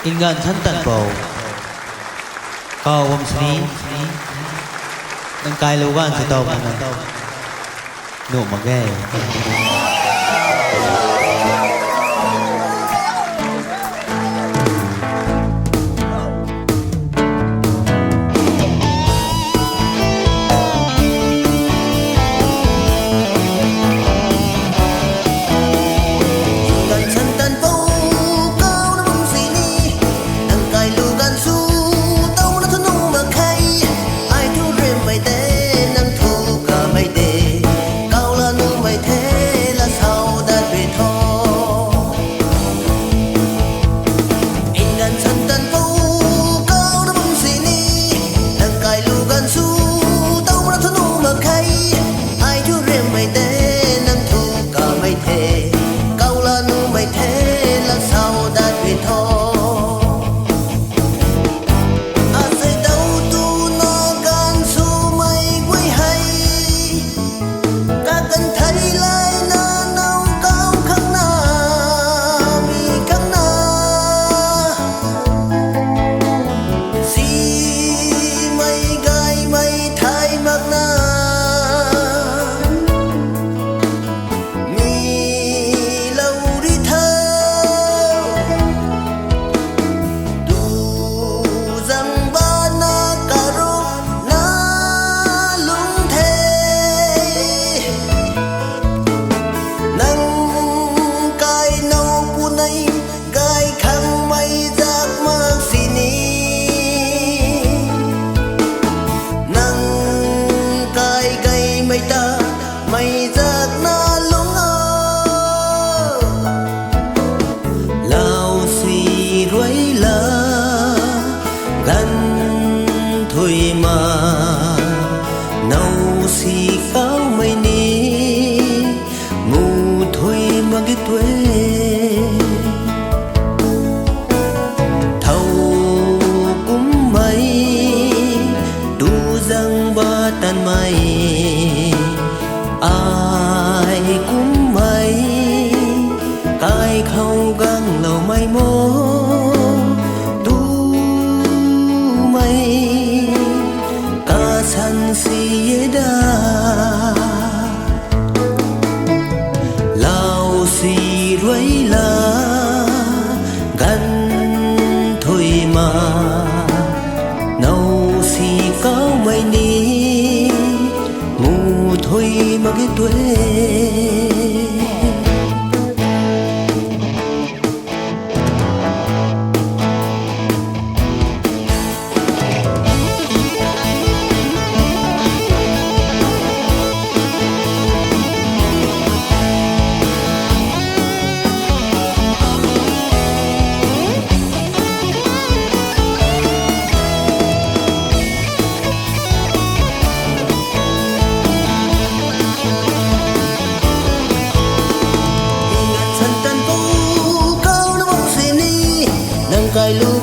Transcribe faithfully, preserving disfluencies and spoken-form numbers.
Nganv Santanpou, kaw bam sini, nang kailou ganv sw tow mana, nuh mak ge. Nganv Santanpou, kaw na bam sini, nang kailou ganv sw tow na thu nuh mak khe. Ai thu riammei de, nang thu kamei de, kaw la nuhmei the, la sau dat ri tho. Nganv Santanpou, kaw na bam sini, nang kailou ganv sw tow na thu nuh mak khe. Ai thu riammei de, nang thu kamei the, kaw la nuhmei the, la sau dat ri tho. Asei dau tuna ganv swmei guay hei, kaganv thei layna now kaw khang na, mi khang na, simei gaymei thei makna, mi lou ri tho. Tu zang bana karuna lung the, nang kai now punei gay khang mei zak mak sini, nang kai gaymei ta mei zakna lung o. Lau si ruai la, ganv thui ma, now si kawmei ni, mu thui mak ge tue. Thow kummei, tu zang ba tanmei, ai kummei, kai khou gangloumei mo, tumei, kasan si e da. Lau si ruai la, ganv thui ma, now si kawmei ni, mu thui mak ge tue. Nganv Santanpou, kaw na bam sini, nang kailou